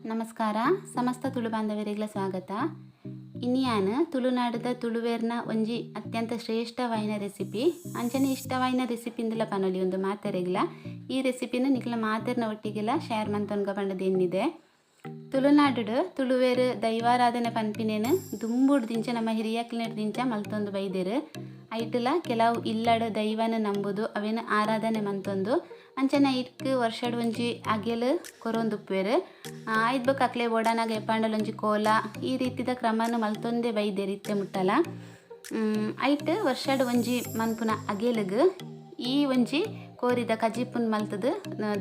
ನಮಸ್ಕಾರ ಸಮಸ್ತ ತುಳು ಬಾಂಧವರಿಗಳ ಸ್ವಾಗತ. ಇನಿಯಾನ ತುಳುನಾಡದ ತುಳುವೇರ್ನ ಒಂಜಿ ಅತ್ಯಂತ ಶ್ರೇಷ್ಠವಾಯಿನ ರೆಸಿಪಿ ಅಂಚನೆ ಇಷ್ಟವಾಯಿನ ರೆಸಿಪಿ ಇಂದಲ ಪನೊಲಿ ಒಂದು ಮಾತೆರೆಗ್ಲ. ಈ ರೆಸಿಪಿನ ನಿಕ್ಲ ಮಾತೆರ್ನ ಒಟ್ಟಿಗೆಲ ಶೇರ್ ಮಂತೊನ್ಗ ಪಂಡದ ಎನ್ನಿದೆ. ತುಳುನಾಡು ತುಳುವೇರು ದೈವಾರಾಧನೆ ಪನ್ಪಿನೇನು ದುಂಬುಡು ದಿಂಚ ನಮ್ಮ ಹಿರಿಯಕ್ಲಿನ ದಿಂಚ ಮಲ್ತೊಂದು ಬೈದೇರು. ಐಟುಲ ಕೆಲವು ಇಲ್ಲಡು ದೈವನ ನಂಬುದು ಅವೇನು ಆರಾಧನೆ ಮಂತೊಂದು ಅಂಚನೆ ಐಟ್ಕ್ ವರ್ಷಡ್ ಒಂಜಿ ಅಗೆಲು ಕೊರೊಂದುಪ್ಪೇರು. ಐದ್ ಬೊಕ್ಕ ಅಕ್ಲೆ ಓಡಾನಾಗ ಎಪ್ಪಾಂಡಲ ಒಂಜಿ ಕೋಲ ಈ ರೀತಿದ ಕ್ರಮನ ಮಲ್ತೊಂದೇ ಬೈದೇರು ಇತ್ತೆ ಮುಟ್ಟಲ. ಐಟ್ ವರ್ಷಡ್ ಒಂಜಿ ಮನ್ಪುನ ಅಗೆಲುಗು ಈ ಒಂಜಿ ಕೋರಿದ ಕಜಿಪುನ್ ಮಲ್ತದು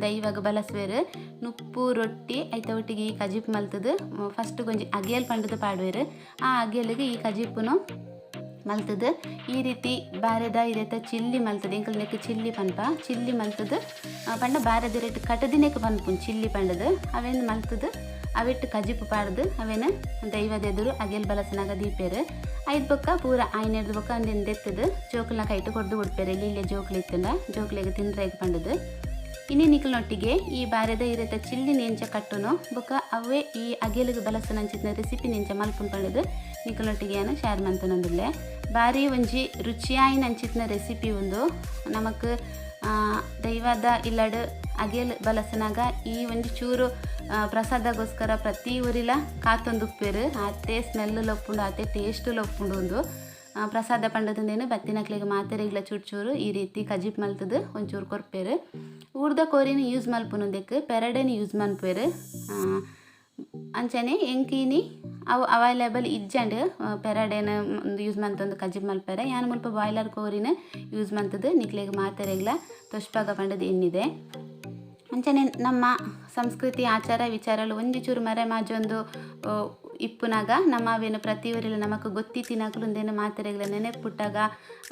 ದೈವಗ ಬಲಸುವೆರು. ನುಪ್ಪು ರೊಟ್ಟಿ ಐತ ಒಟ್ಟಿಗೆ ಈ ಕಜಿಪು ಮಲ್ತದು ಫಸ್ಟ್ ಒಂಜಿ ಅಗೇಲ್ ಪಂಡದು ಪಾಡುವೆರು. ಆ ಅಗೇಲಿಗೆ ಈ ಕಜಿಪುನು ಮಲ್ತದು ಈ ರೀತಿ ಬಾರೆದ ಇರೆತ ಚಿಲ್ಲಿ ಮಲ್ತದು. ಎಂಕಲ್ ನೆಕ್ ಚಿಲ್ಲಿ ಪನ್ಪ ಚಿಲ್ಲಿ ಮಲ್ತದು ಪಂಡ ಬಾರೆದ ರೇಟ್ ಕಟದಿನೆಕ್ ಪನ್ಪುನ್ ಚಿಲ್ಲಿ ಪಂಡದು ಅವೇನು ಮಲ್ತದು ಅವೆಟ್ಟು ಕಜಿಪು ಪಾಡ್ದು ಅವೇನು ದೈವದ ಎದುರು ಅಗೇಲ್ ಬಲಸನಾಗ ದೀಪೇರು. ಐದು ಬೊಕ್ಕ ಪೂರ ಆಯ್ನೆಡ್ದು ಬೊಕ್ಕ ಅಂದೆನ್ ದೆತ್ತದು ಜೋಕುಲ್ನ ಕೈಟು ಕೊಡ್ದು ಬಿಡ್ಪೇರು. ಇಲ್ಲಿ ಜೋಕ್ಲು ಇತ್ತಂಡ ಜೋಕ್ಲೆಗ್ ತಿಂದ್ರೆಗ್ ಪಂಡದು. ಇನಿ ನಿಕಲ್ನೊಟ್ಟಿಗೆ ಈ ಬಾರೆದ ಇರೆತ ಚಿಲ್ಲಿ ನೆಂಚ ಕಟ್ಟುನು ಬೊಕ್ಕ ಅವೇ ಈ ಅಗೇಲಿಗೆ ಬಲಸನಂಚಿನ ರೆಸಿಪಿ ನೆಂಚ ಮಲ್ಪುನ್ ಪಂಡದು ನಿಕಲ್ನೊಟ್ಟಿಗೆ ಏನು ಶೇರ್ ಮಂತನೊಂದುಲ್ಲೆ. ಬಾರಿ ಒಂಜಿ ರುಚಿಯಾಯಿನ ಅಂಚಿತ್ತಿನ ರೆಸಿಪಿ ಒಂದು ನಮಕ್ ದೈವದ ಇಲ್ಲಡು ಅಗೇಲ್ ಬಲಸನಾಗ ಈ ಒಂಜಿ ಚೂರು ಪ್ರಸಾದಗೋಸ್ಕರ ಪ್ರತಿ ಊರಿಲ ಕಾತೊಂದುಪ್ಪೇರು. ಆತೆ ಸ್ಮೆಲ್ ಲೊಪ್ಪುಂಡು ಆತೆ ಟೇಸ್ಟ್ ಲೊಪ್ಪುಂಡು ಒಂದು ಪ್ರಸಾದ ಪಂಡದಂದೇನು ಬತ್ತಿನಕ್ಲೆಗ್ ಮಾತೆರೆಗ್ಲ ಚೂರು ಚೂರು ಈ ರೀತಿ ಕಜಿಪ್ ಮಲ್ತದು ಒಂಚೂರು ಕೊರ್ಪೇರು. ಊರ್ದ ಕೋರಿನ ಯೂಸ್ ಮಲ್ಪುನದಕ್ಕೆ ಪೆರಡೆನ ಯೂಸ್ ಮನ್ಪೇರು. ಅಂಚನೆ ಎಂಕಿನಿ ಅವು ಅವೈಲೇಬಲ್ ಇಜ್ಜಂಡ್ ಪೆರಡೆನ ಯೂಸ್ ಮಂತೊಂದು ಕಜಿಪ್ ಮಲ್ಪೆರೆ. ಯಾನ್ ಮುಲ್ಪ ಬಾಯ್ಲರ್ ಕೋರಿನ ಯೂಸ್ ಮಂತದು ನಿಕ್ಲೆಗ್ ಮಾತೆರೆಗ್ಲ ತೊಷ್ಪಾಗ ಪಂಡದು ಎನ್ನಿದೆ. ಅಂಚನೆ ನಮ್ಮ ಸಂಸ್ಕೃತಿ ಆಚಾರ ವಿಚಾರಲು ಒಂಜಿ ಚೂರು ಮರೆ ಮಾಜೊಂದು ಇಪ್ಪುನಾಗ ನಮ್ಮ ಅವೇನು ಪ್ರತಿ ಊರಿಲ ನಮಕ್ ಗೊತ್ತಿತ್ತಿನಕುಲು ಉಂದೇನು ಮಾತೆರೆಗ್ಲ ನೆನೆಪುಟ್ಟಾಗ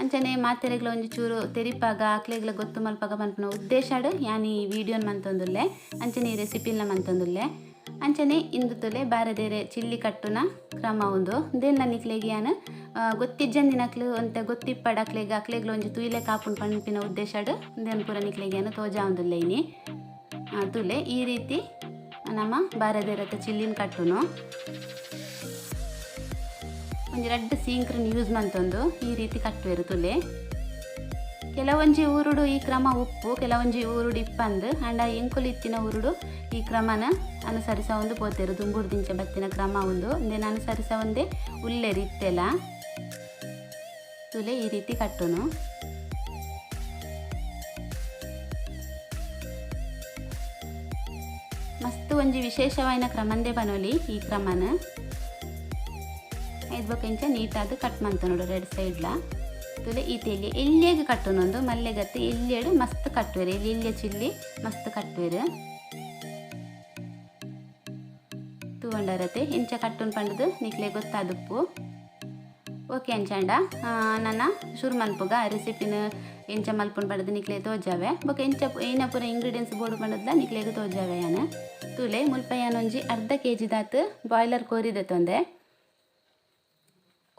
ಅಂಚನೆ ಮಾತೆರೆಗ್ಲ ಒಂಜಿ ಚೂರು ತೆರಿಪಾಗ ಅಕ್ಲೆಗ್ಲ ಗೊತ್ತು ಮಲ್ಪಾಗ ಪನ್ಪುನ ಉದ್ದೇಶಡ್ ಯಾನ್ ಈ ವಿಡಿಯೋನ್ ಮಂತೊಂದುಲ್ಲೆ ಅಂಚನೆ ಈ ರೆಸಿಪಿನ ಮಂತೊಂದುಲ್ಲೆ. ಅಂಚನೆ ಇಂದು ತುಲೆ ಬಾರೆದೇರೆ ಚಿಲ್ಲಿ ಕಟ್ಟುನ ಕ್ರಮ ಉಂದು ದೇನ್ ನಿಕ್ಲೆಗ್ ಯಾನ್ ಗೊತ್ತಿಜ್ಜಂದಿನಕ್ಲು ಒಂತೆ ಗೊತ್ತಿಪ್ಪಡ ಅಕ್ಲೆಗ್ ಅಕ್ಲೆಗ್ಲ ಒಂಜಿ ತುಯ್ಲೆ ಕಾಪುನ್ ಪನ್ಪಿನ ಉದ್ದೇಶಡ್ ಉಂದೆನ್ ಪೂರ ನಿಕ್ಲೆಗ್ ಯಾನ್ ತೋಜಾವೊಂದುಲ್ಲೆ ಇನಿ. ತುಲೆ ಈ ರೀತಿ ನಮ್ಮ ಬಾರೆದೇರತ ಚಿಲ್ಲಿನ ಕಟ್ಟುನು ಒಂಜಿ ರಡ್ಡ್ ಸೀಂಕ್ರನ್ ಯೂಸ್ ಮಂತೊಂದು ಈ ರೀತಿ ಕಟ್ಟುವೆರು ತುಲೆ. ಕೆಲವೊಂಜಿ ಊರುಡು ಈ ಕ್ರಮ ಉಪ್ಪು ಕೆಲವೊಂಜಿ ಊರುಡು ಇಪ್ಪಂದು ಅಂಡ ಎಂಕುಲು ಇತ್ತಿನ ಊರುಡು ಈ ಕ್ರಮನ ಅನುಸರಿಸವೊಂದು ಪೋತೇರು. ದುಂಬುಡು ದಿಂಚ ಬತ್ತಿನ ಕ್ರಮ ಉಂದು ಉಂದೆನ್ ಅನುಸರಿಸವೊಂದೇ ಉಲ್ಲೆರು ಇತ್ತೆಲ. ತುಲೆ ಈ ರೀತಿ ಕಟ್ಟುನು. ಮಸ್ತ್ ಒಂಜಿ ವಿಶೇಷವಾಯಿನ ಕ್ರಮಂದೇ ಬನೊಲಿ ಈ ಕ್ರಮನ. ಐದು ಬೊಕ್ಕ ಇಂಚ ನೀಟಾದ್ ಕಟ್ ಮಂತ ನೋಡು ರೆಡ್ ಸೈಡ್ಲ. ತುಲೆ ಈ ತೆಲಿ ಎಲ್ಲಿಗೆ ಕಟ್ಟುನೊಂದು ಮಲ್ಲೆಗತ್ತೆ ಎಲ್ಲಿಯಡು ಮಸ್ತ್ ಕಟ್ಟುವೆರು. ಎಲ್ಲಿ ಎಲ್ಲಿಯ ಚಿಲ್ಲಿ ಮಸ್ತ್ ಕಟ್ಟುವೆರು. ತೂವಂಡರತೆ ಇಂಚ ಕಟ್ಟುನ್ ಪಂಡದು ನಿಕ್ಲೆ ಗೊತ್ತಾದುಪ್ಪು. ಓಕೆ ಅಂಚಾಂಡ ನನ್ನ ಶುರು ಮನ್ಪುಗ ರೆಸಿಪಿನ ಎಂಚ ಮಲ್ಪುನ್ ಪಂಡದು ನಿಕ್ಲೆ ತೋಜಾವೆ. ಬೊಕ ಎಂಚ ಏನ ಪೂರ ಇಂಗ್ರೀಡಿಯೆಂಟ್ಸ್ ಬೋಡು ಪಂಡದ್ಲ ನಿಕ್ಲೆಗ್ ತೋಜಾವೆ. ಯಾನ್ ತುಲೆ ಮುಲ್ಪ ಯಾನೊಂಜಿ ಅರ್ಧ ಕೆ ಜಿ ದಾತ್ ಬಾಯ್ಲರ್ ಕೋರಿ ದೆತ್ತೊಂದೆ.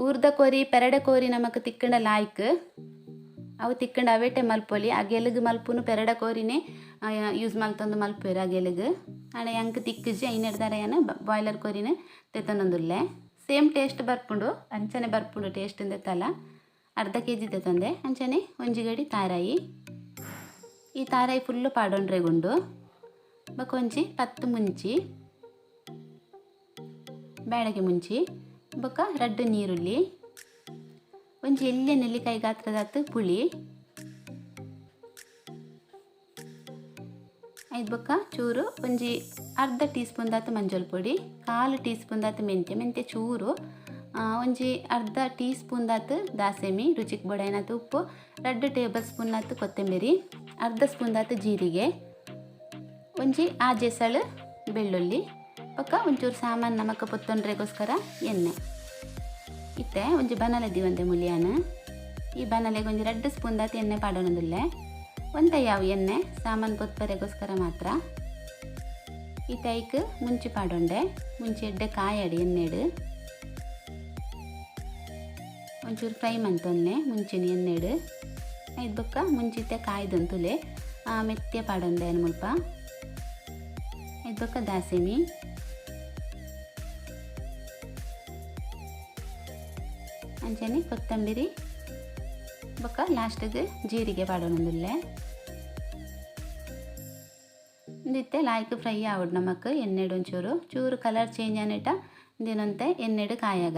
ಊರ್ದ ಕೋರಿ ಪೆರಡೆ ಕೋರಿ ನಮಕ್ ತಿಕ್ಕಂಡ ಲಾಯ್ಕ್ ಅವು ತಿಕ್ಕಂಡ ಅವೇಟೆ ಮಲ್ಪೊಲಿ. ಅಗೆಲುಗು ಮಲ್ಪುನು ಪೆರಡೆ ಕೋರಿನೇ ಯೂಸ್ ಮಲ್ತೊಂದು ಮಲ್ಪುವೆರು ಅಗೆಲುಗು. ಆಂಡ ಎಂಕ್ ತಿಕ್ಕುಜಿ ಐನೆಡ್ದಾರ ಯಾನ್ ಬಾಯ್ಲರ್ ಕೋರಿನ ತೆತ್ತೊಂದುಲ್ಲೆ. ಸೇಮ್ ಟೇಸ್ಟ್ ಬರ್ಪುಂಡು ಅಂಚನೆ ಬರ್ಪುಂಡು ಟೇಸ್ಟ್ ದೆತ್ತಲ. ಅರ್ಧ ಕೆ ಜಿ ದೆತ್ತೊಂದೆ. ಅಂಚನೆ ಒಂಜಿ ಗಡಿ ತಾರಾಯಿ ಈ ತಾರಾಯಿ ಫುಲ್ಲು ಪಾಡೊಂಡ್ರೆಗುಂಡು. ಬೊಕ ಒಂಜಿ 10 ಮುಂಚಿ ಬ್ಯಾಡಗೆ ಮುಂಚಿ ಬೊಕ ರಡ್ಡ್ ನೀರುಳ್ಳಿ ಒಂಜಿ ಎಲ್ಯ ನೆಲ್ಲಿಕಾಯಿ ಗಾತ್ರದಾತ್ ಪುಳಿ ಐದು ಬೊಕ್ಕ ಚೂರು ಒಂಜಿ ಅರ್ಧ ಟೀ ಸ್ಪೂನ್ ದಾತ್ ಮಂಜಲ್ ಪೊಡಿ 1/4 ಟೀ ಸ್ಪೂನ್ ದಾತ್ ಮೆಂತ್ಯ ಮೆಂತ್ಯ ಚೂರು ಒಂಜಿ ಅರ್ಧ ಟೀ ಸ್ಪೂನ್ ದಾತ್ ದಾಸೆಮಿ ರುಚಿಕ್ ಬೊಡೈನಾತ್ ಉಪ್ಪು 2 ಟೇಬಲ್ ಸ್ಪೂನ್ ದಾತ್ ಕೊತ್ತಂಬರಿ ಅರ್ಧ ಸ್ಪೂನ್ ದಾತ್ ಜೀರಿಗೆ ಒಂಜಿ ಆಜೆಸಳು ಬೆಳ್ಳುಳ್ಳಿ ಬೊಕ್ಕ ಒಂಚೂರು ಸಾಮಾನು ನಮಕ್ ಪೊತ್ತೊಂಡ್ರೆಗೋಸ್ಕರ ಎಣ್ಣೆ. ಇತ್ತೆ ಒಂಜಿ ಬನಲೆ ದಿವಂತೆ ಮುಲಿಯಾನ ಈ ಬನಲೆಗೆ ಒಂಜಿ 2 ಸ್ಪೂನ್ ದಾತ್ ಎಣ್ಣೆ ಪಾಡೊಂದುಲ್ಲೆ. ಒಂತೆ ಯಾವ ಎಣ್ಣೆ ಸಾಮಾನು ಪೊತ್ತರೆಗೋಸ್ಕರ ಮಾತ್ರ. ಈ ತೈಕ್ ಮುಂಚಿ ಪಾಡೊಂಡೆ ಮುಂಚಿ ಎಡ್ಡೆ ಕಾಯಡಿ ಎಣ್ಣೆಡು ಒಂಚೂರು ಫ್ರೈ ಮಂತೊನ್ನೆ ಮುಂಚಿನ ಎಣ್ಣೆಡು. ಐದು ಬೊಕ್ಕ ಮುಂಚಿತೆ ಕಾಯ್ದಂತುಲೆ ಮೆತ್ತೆ ಪಾಡೊಂದೆ ಮುಲ್ಪ. ಐದು ಬೊಕ್ಕ ದಾಸೆಮಿ ಅಂಚನೆ ಕೊತ್ತಂಬರಿ ಬೊಕ್ಕ ಲಾಸ್ಟ್ಗೆ ಜೀರಿಗೆ ಪಾಡೊಂದುಲ್ಲೆ. ಇಂದಿತ್ತೆ ಲಾಯ್ಕ್ ಫ್ರೈ ಆವಡ್ ನಮಕ್ ಎಣ್ಣೆಡು ಒಂಚೂರು ಚೂರು ಕಲರ್ ಚೇಂಜ್ ಆನಿಟ ಇಂದಿನಂತೆ ಎಣ್ಣೆಡು ಕಾಯಾಗ.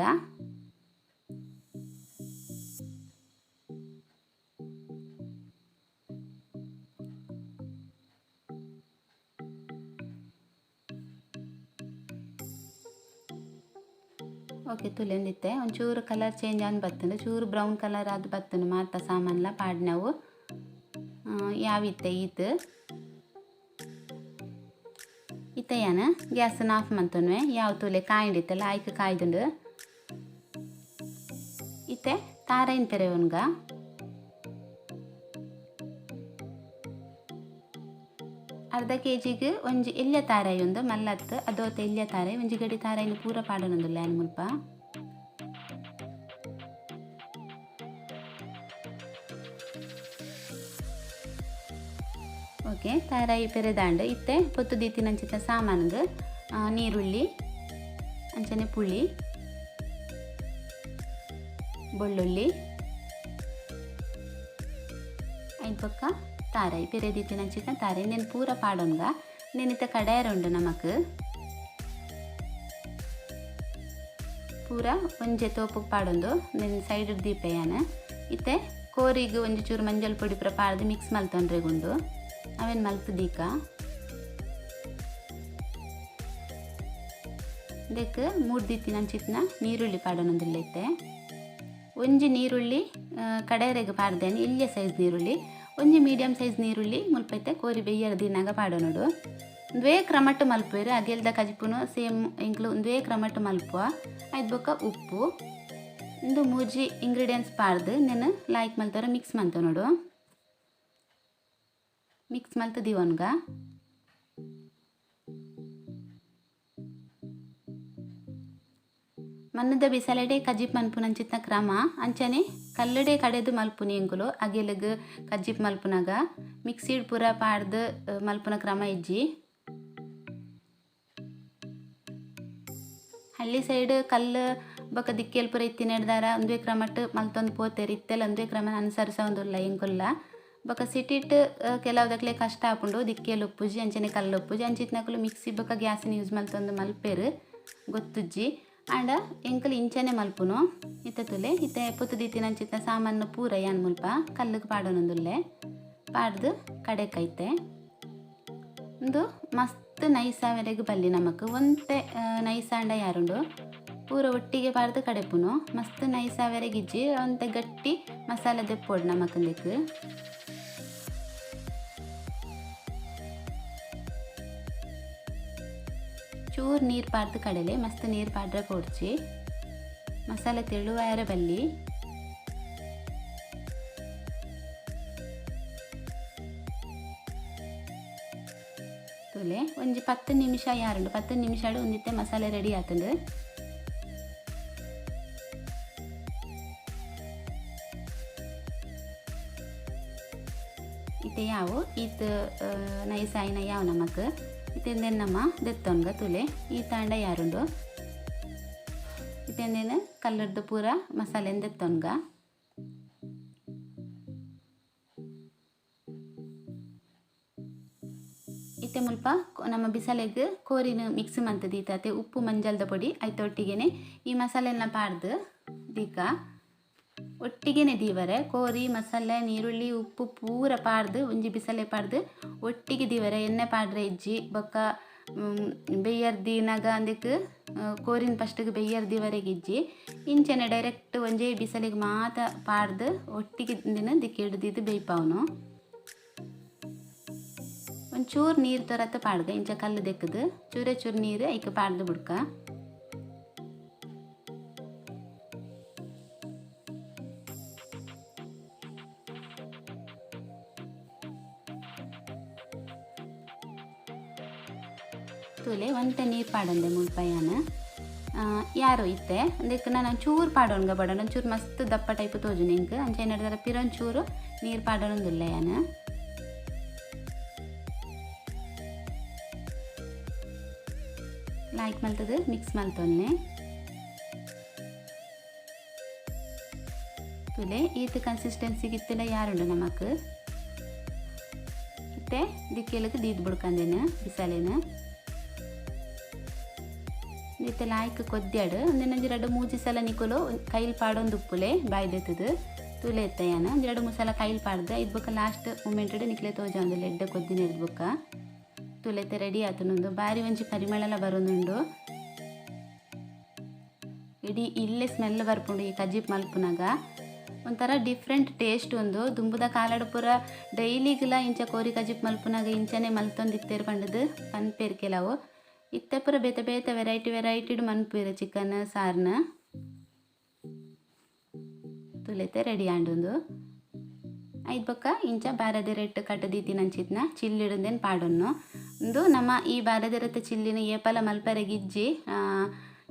ಓಕೆ ತುಲೆಂದಿತ್ತೆ ಒಂಚೂರು ಕಲರ್ ಚೇಂಜ್ ಆನ್ ಬತ್ತಂಡು ಚೂರು ಬ್ರೌನ್ ಕಲರ್ ಆದ್ ಬತ್ತಂಡು ಮಾತ ಸಾಮಾನ್ಲ ಪಾಡ್ನವು ಯಾವಿತ್ತೆ ಈತ್. ಇತ್ತಯ್ಯಾನ ಗ್ಯಾಸನ್ನು ಆಫ್ ಮಂತೊನ್ವೆ ಯಾವ ತೂಲೆ ಕಾಯಿಂಡಿತ್ತಲ್ಲ ಆಯ್ಕೆ ಕಾಯ್ದುಂಡು. ಇತ್ತೆ ತಾರೈನ್ ಪೆರೆವನ್ಗ ಅರ್ಧ ಕೆ ಜಿಗೆ ಒಂಜಿ ಎಲ್ಯ ತಾರಾಯಿ ಒಂದು ಮಲ್ಲತ್ತು ಅದೋತ ಎಲ್ಯ ತಾರಾಯಿ ಒಂಜಿ ಗಡಿ ತಾರಾಯಿನ ಪೂರ ಪಾಡೊಂದುಲ್ಲ ಯಾನ್ ಮುಲ್ಪ. ಓಕೆ ತಾರಾಯಿ ಪೆರೆದಾಂಡು. ಇತ್ತೆ ಪೊತ್ತು ದೀತಿನಂಚಿತ ಸಾಮಾನ್ಗೆ ನೀರುಳ್ಳಿ ಅಂಚನೆ ಪುಳಿ ಬೆಳ್ಳುಳ್ಳಿ ಐನ್ ಪಕ್ಕ ತಾರಾಯಿ ಪೆರೆದೀತಿನಂಚಿತ ತಾರಾಯಿ నేను ಪೂರ ಪಾಡೊನ್ಗ. నేనిత ಕಡಾಯರ ಉಂಡು ನಮಕ್ ಪೂರ ಒಂಜೆ ತೋಪುಗ್ ಪಾಡೊಂದು నేను ಸೈಡ್ ದೀಪಯಾನ. ಇತ್ತೆ ಕೋರಿಗೆ ಒಂಜಿ ಚೂರು ಮಂಜಲ್ ಪೊಡಿ ಪೂರ ಪಾಡ್ದು ಮಿಕ್ಸ್ ಮಲ್ತೊಂಡ್ರೆಗುಂಡು ಅವೇನು ಮಲ್ತು ದೀಕ. ಇದಕ್ಕೆ ಮೂರು ದೀತಿನಂಚಿತ್ನ ನೀರುಳ್ಳಿ ಪಾಡೊಂದಿಲ್ಲ. ಇತ್ತೆ ಒಂಜಿ ನೀರುಳ್ಳಿ ಕಡೆಯರೆಗೆ ಪಾಡ್ದೇನೆ ಇಲ್ಲಿಯ ಸೈಜ್ ನೀರುಳ್ಳಿ ಒಂಜಿ ಮೀಡಿಯಮ್ ಸೈಜ್ ನೀರುಳ್ಳಿ ಮುಲ್ಪೈತೆ ಕೋರಿ ಬೆಯ್ಯರ ದಿನಾಗ ಪಾಡೋನೋಡು. ಒಂದುವೇ ಕ್ರಮಟ್ಟು ಮಲ್ಪುವೆರು ಅಗೆಲ್ದ ಕಜಿಪುನು ಸೇಮ್ ಇಂಕ್ಲು ಒಂದುವೇ ಕ್ರಮಟ್ಟು ಮಲ್ಪುವ. ಐದು ಬೊಕ್ಕ ಉಪ್ಪು ಒಂದು ಮೂಜಿ ಇಂಗ್ರೀಡಿಯೆಂಟ್ಸ್ ಪಾಡ್ದು నేను ಲೈಕ್ ಮಲ್ತಾರ ಮಿಕ್ಸ್ ಮಲ್ತ ನೋಡು. ಮಿಕ್ಸ್ ಮಲ್ತ ದಿವನ್ಗ. ಮನ್ನದ ಬಿಸಲಡೆ ಕಜ್ಜಿಪ್ ಮನ್ಪುನಂಚಿತ್ನ ಕ್ರಮ ಅಂಚನೆ ಕಲ್ಲಡೆ ಕಡೆದು ಮಲ್ಪುನಿ ಎಂಕುಲು ಅಗೆಲಗ್ ಕಜ್ಜಿಪ್ ಮಲ್ಪುನಾಗ ಮಿಕ್ಸಿಡ್ ಪೂರ ಪಾಡ್ದು ಮಲ್ಪುನ ಕ್ರಮ ಇಜ್ಜಿ. ಹಳ್ಳಿ ಸೈಡ್ ಕಲ್ಲು ಬೊಕ್ಕ ದಿಕ್ಕೆಲ್ ಪೂರ ಇತ್ತಿನೆಡ್ದಾರ ಒಂದುವೇ ಕ್ರಮಟ್ಟು ಮಲ್ತೊಂದು ಪೋತೆರ್ ಇತ್ತೆಲ್ಲ ಒಂದುವೇ ಕ್ರಮ ಅನುಸರಿಸೊಂದುಲ್ಲ ಎಂಕುಲ್ಲ. ಬೊಕ್ಕ ಸಿಟಿಟ್ ಕೆಲವುದಕ್ಲೆ ಕಷ್ಟ ಆಪುಂಡು ದಿಕ್ಕೆಲ್ ಉಪ್ಪುಜಿ ಅಂಚನೆ ಕಲ್ಲು ಉಪ್ಪುಜಿ ಅಂಚಿತ್ನಕುಲು ಮಿಕ್ಸಿ ಬೊಕ್ಕ ಗ್ಯಾಸಿನ ಯೂಸ್ ಮಲ್ತೊಂದು ಮಲ್ಪೆರು ಗೊತ್ತುಜ್ಜಿ. ಆಂಡ ಎಂಕಲ್ ಇಂಚನೆ ಮಲ್ಪುನು. ಇತ್ತ ತುಲೆ ಇತ್ತೆ ಪೊತ್ತು ದೀತಿನಂಚಿತ್ನ ಸಾಮಾನು ಪೂರ ಯಾನ್ ಮುಲ್ಪ ಕಲ್ಲುಗ್ ಪಾಡೊನೊಂದುಲ್ಲೆ ಪಾಡ್ದು ಕಡೆಕೈತೆ. ಒಂದು ಮಸ್ತ್ ನೈಸಾವರೆಗ್ ಬಲ್ಲಿ ನಮಕ್ ಒಂತೆ ನೈಸಾಂಡ ಯಾರುಂಡು ಪೂರ ಒಟ್ಟಿಗೆ ಪಾಡ್ದು ಕಡೆಪುನು ಮಸ್ತ್ ನೈಸಾವರೆಗ್ ಇಜ್ಜಿ ಒಂತೆ ಗಟ್ಟಿ ಮಸಾಲೆ ದೆಪ್ಪೊಡು ನಮಕ್. ಚೂರು ನೀರು ಪಾಡ್ದು ಕಡಲೆ ಮಸ್ತ್ ನೀರು ಪಾಡ್ರೆ ಪೋಡ್ಚಿ ಮಸಾಲೆ ತೆಳುವಾಯರ ಬಲ್ಲಿ. ತುಲೆ ಒಂಜಿ 10 ನಿಮಿಷ ಯಾರುಂಡು 10 ನಿಮಿಷ ಒಂದಿತ್ತೆ ಮಸಾಲೆ ರೆಡಿ ಆತಂಡು. ಇತ್ತೆ ಯಾವು ಈತ್ ನೈಸ್ ಆಯಿನ ಯಾವ ನಮಕ್ ಇತ್ತೆಂದೇನು ನಮ್ಮ ದೆತ್ತೊನ್ಗ ತುಲೆ ಈ ತಾಂಡ ಯಾರುಂಡು ಇತ್ತೆಂದೇನು ಕಲ್ಲರ್ದು ಪೂರ ಮಸಾಲೆನ ದೆತ್ತೊನ್ಗ. ಇತ್ತೆ ಮುಲ್ಪ ನಮ್ಮ ಬಿಸಲೆಗ್ ಕೋರಿನ ಮಿಕ್ಸ್ ಮಂತ ದೀತಾತೆ ಉಪ್ಪು ಮಂಜಲ್ದ ಪೊಡಿ ಐತೊಟ್ಟಿಗೆನೆ ಈ ಮಸಾಲೆನ ಪಾಡ್ದು ದೀಕ ಒಟ್ಟಿಗೆನೆ ದೀವರೆ ಕೋರಿ ಮಸಾಲೆ ನೀರುಳ್ಳಿ ಉಪ್ಪು ಪೂರ ಪಾಡ್ದು ಒಂಜಿ ಬಿಸಲೆ ಪಾಡ್ದು ಒಟ್ಟಿಗೆ ದೀವರೆ ಎಣ್ಣೆ ಪಾಡ್ರೆ ಇಜ್ಜಿ ಬೊಕ್ಕ ಬೆಯ್ಯರ್ ದೀನಾಗ ಅಂದಕ್ಕೆ ಕೋರಿನ ಫಸ್ಟಿಗೆ ಬೆಯ್ಯರ್ ದೀವರೆಗೆ ಇಜ್ಜಿ ಇಂಚನೆ ಡೈರೆಕ್ಟ್ ಒಂಜೇ ಬಿಸಲೆಗೆ ಮಾತ ಪಾಡ್ದು ಒಟ್ಟಿಗೆ ದಿನ ದಿಕ್ಕಿ ಹಿಡ್ದಿದ್ದು ಬೇಯ್ಪಾವನು. ಒಂಚೂರು ನೀರು ತೊರತ ಪಾಡ್ಗ ಇಂಚ ಕಲ್ಲು ದೆಕ್ಕದು ಚೂರೆ ಚೂರು ನೀರು ಐಕ ಪಾಡ್ದು ಬುಡ್ಕ. ತೂಲೆ ಒಂತೆ ನೀರು ಪಾಡಂದೆ ಮುಲ್ಪಯಾನ ಯಾರು ಇತ್ತೆ ಅದಕ್ಕೆ ನಾನು ಒಂಚೂರು ಪಾಡೋಣ್ಗ ಪಾಡೋಣ ಒಂಚೂರು ಮಸ್ತ್ ದಪ್ಪ ಟೈಪ್ ತೋಜುನ ಇಂಕ್ ಅಂಚೆ ಏನಾಡ್ದಾರ ಪಿರೊಂಚೂರು ನೀರು ಪಾಡೋಣಂದುಲ್ಲ ಯಾನ. ಲೈಕ್ ಮಲ್ತದ ಮಿಕ್ಸ್ ಮಲ್ತೊನ್ನೆ. ತೂಲೆ, ಈತ್ ಕನ್ಸಿಸ್ಟೆನ್ಸಿಗೆ ಇತ್ತಂಡ ಯಾರುಂಡು ನಮಕ್. ಇತ್ತೆ ದಿಕ್ಕೆಲಕ್ಕೆ ದೀದ್ ಬುಡ್ಕಂದೇನು ಬಿಸಾಲೇನು. ಇತ್ತೆ ಲಾಯ್ಕ್ ಕೊದ್ಯಾಡು ಒಂದೊಂಜಿ ರಡ್ಡ್ ಮೂಜಿ ಸಲ ನಿಕುಲು ಕೈಲ್ ಪಾಡೊಂದು ಉಪ್ಪುಲೆ ಬಾಯ್ದೆತ್ತದು. ತೂಲೆ ಎತ್ತಯಾನ ಒಂಜಿ ರಡ್ಡ್ ಮೂರು ಸಲ ಕೈಲ್ ಪಾಡ್ದು ಐದು ಬೊಕ್ಕ ಲಾಸ್ಟ್ ಮೂಮೆಂಟ್ ನಿಕ್ಲೆ ತೋಜಾಂದು ಎಡ್ಡೆ ಕೊದ್ದಿನ ಇದ್ ಬೊಕ್ಕ. ತೂಲೆತ್ತೆ ರೆಡಿ ಆತುಂಡು. ಬಾರಿ ಒಂಜಿ ಪರಿಮಳಲ ಬರೋದುಂಡು. ಇಡೀ ಇಲ್ಲೇ ಸ್ಮೆಲ್ ಬರ್ಪುಂಡು ಈ ಕಜಿಪ್ ಮಲ್ಪುನಾಗ. ಒಂಥರ ಡಿಫ್ರೆಂಟ್ ಟೇಸ್ಟ್ ಒಂದು. ದುಂಬುದ ಕಾಲಡ್ ಪೂರ ಡೈಲಿಗ್ಲ ಇಂಚ ಕೋರಿ ಕಜಿಪ್ ಮಲ್ಪುನಾಗ ಇಂಚನೆ ಮಲ್ತೊಂದಿತ್ತೇರು ಪಂಡದು ಪನ್ಪೇರು ಕೆಲವು. ಇತ್ತೆ ಪೂರ ಬೇತೆ ಬೇತೆ ವೆರೈಟಿ ವೆರೈಟಿಡ್ ಮನ್ಪುವೆರ್ ಚಿಕನ್ ಸಾರ್ನ. ತುಲೆತೆ ರೆಡಿ ಆಂಡುಂದು. ಐದು ಬೊಕ್ಕ ಇಂಚ ಬಾರದಿರೆಟ್ ಕಟ್ಟದೀತಿನಂಚಿತ್ನ ಚಿಲ್ಲಿಡುಂದೇನು ಪಾಡೊನ್ನು. ಉಂದು ನಮ್ಮ ಈ ಬಾರದಿರತ್ತ ಚಿಲ್ಲಿನ ಏಪಲ ಮಲ್ಪರೆಗಿಜ್ಜಿ.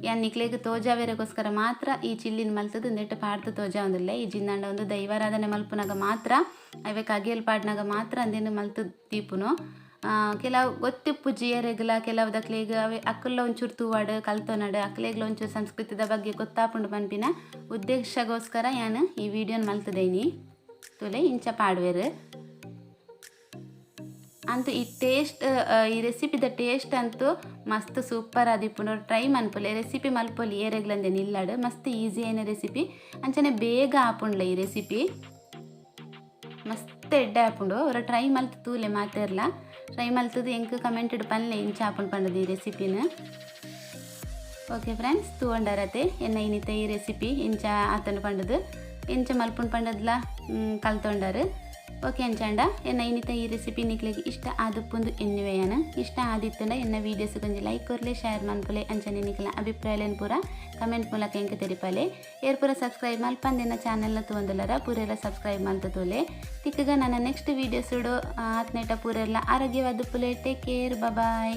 ಯಾನ್ ನಿಕ್ಲೆಗ್ ತೋಜಾವೆರೆಗೋಸ್ಕರ ಮಾತ್ರ ಈ ಚಿಲ್ಲಿನ ಮಲ್ತದು ಉಂದೆಟ್ ಪಾಡ್ದು ತೋಜಾವೊಂದುಲ್ಲೆ. ಈ ಜಿಂದಾಂಡ ಒಂದು ದೈವಾರಾಧನೆ ಮಲ್ಪುನಾಗ ಮಾತ್ರ, ಅವೆಕ್ ಅಗೇಲ್ ಪಾಡ್ನಾಗ ಮಾತ್ರ ಅಂದೇನು ಮಲ್ತು ದೀಪುನು. ಕೆಲವು ಗೊತ್ತಿಪ್ಪುಜಿ ಏರೆಗ್ಲ, ಕೆಲವು ದಕ್ಲೆಗ್ ಅವೆ ಅಕ್ಕುಲ್ಲ ಒಂಚೂರು ತೂವಾಡು ಕಲ್ತೊನಡು, ಅಕ್ಲೆಗ್ಲ ಒಂಚೂರು ಸಂಸ್ಕೃತಿದ ಬಗ್ಗೆ ಗೊತ್ತಾಪುಂಡು ಪನ್ಪಿನ ಉದ್ದೇಶಗೋಸ್ಕರ ಯಾನ್ ಈ ವಿಡಿಯೋನ ಮಲ್ತದೇನಿ. ತುಲೆ ಇಂಚ ಪಾಡುವೆರು ಅಂತೂ ಈ ಟೇಸ್ಟ್, ಈ ರೆಸಿಪಿದ ಟೇಸ್ಟ್ ಅಂತೂ ಮಸ್ತ್ ಸೂಪರ್ ಆದಿಪ್ಪುಂಡು. ಟ್ರೈ ಮನ್ಪುಲೆ, ರೆಸಿಪಿ ಮಲ್ಪೊಲಿ ಏರೆಗ್ಲಂದೆ ನಿಲ್ಲಾಡು. ಮಸ್ತ್ ಈಸಿ ಆಯಿನ ರೆಸಿಪಿ, ಅಂಚನೆ ಬೇಗ ಆಪುಂಡ್ಲೆ ಈ ರೆಸಿಪಿ. ಮಸ್ತ್ ಎಡ್ಡೆ ಆಪುಂಡು. ಅವರ ಟ್ರೈ ಮಲ್ತು ತೂಲೆ ಮಾತೆರ್ಲ. ಟ್ರೈ ಮಲ್ತದು ಎಂಕ್ ಕಮೆಂಟೆಡ್ ಪನ್ಲೆ ಇಂಚ ಆಪುಂಡು ಪಂಡದು ಈ ರೆಸಿಪಿನ. ಓಕೆ ಫ್ರೆಂಡ್ಸ್, ತೂವಂಡರತೆ ಎನ್ನ ಇನ್ನಿತ ಈ ರೆಸಿಪಿ ಇಂಚ ಆತನು ಪಂಡದು ಎಂಚ ಮಲ್ಪುಂಡು ಪಂಡದ್ಲ ಕಲ್ತೊಂಡರು. ಓಕೆ ಅಂಚಾಂಡ ಎನ್ನ ಇನ್ನಿತ ಈ ರೆಸಿಪಿ ನಿಕ್ಲೆಗ್ ಇಷ್ಟ ಆದುಪ್ಪುಂದು ಎನ್ನುವೆಯನ. ಇಷ್ಟ ಆದಿತ್ತಂಡ ಎನ್ನ ವೀಡಿಯೋಸ್ ಕೊಂಚ ಲೈಕ್ ಕೊರ್ಲೆ, ಶೇರ್ ಮನ್ಪುಲೆ. ಅಂಚನೆ ನಿಕ್ಲ ಅಭಿಪ್ರಾಯಲೇನ್ ಪೂರ ಕಮೆಂಟ್ ಮೂಲಕ ಎಂಕ್ ತೆರಿಪಾಲೆ. ಏರ್ ಪೂರ ಸಬ್ಸ್ಕ್ರೈಬ್ ಮಲ್ಪಂದೆನ್ನ ಚಾನೆಲ್ನ ತೂವೊಂದುಲ್ಲರ ಪೂರೆಲ್ಲ ಸಬ್ಸ್ಕ್ರೈಬ್ ಮಲ್ತ ತೂಲೆ. ತಿಕ್ಕಗ ನನ್ನ ನೆಕ್ಸ್ಟ್ ವೀಡಿಯೋಸ್ ಆತ್ನೇಟ ಪೂರೆಲ್ಲ ಆರೋಗ್ಯವಾದ ಪುಲೆ. Take care, bye.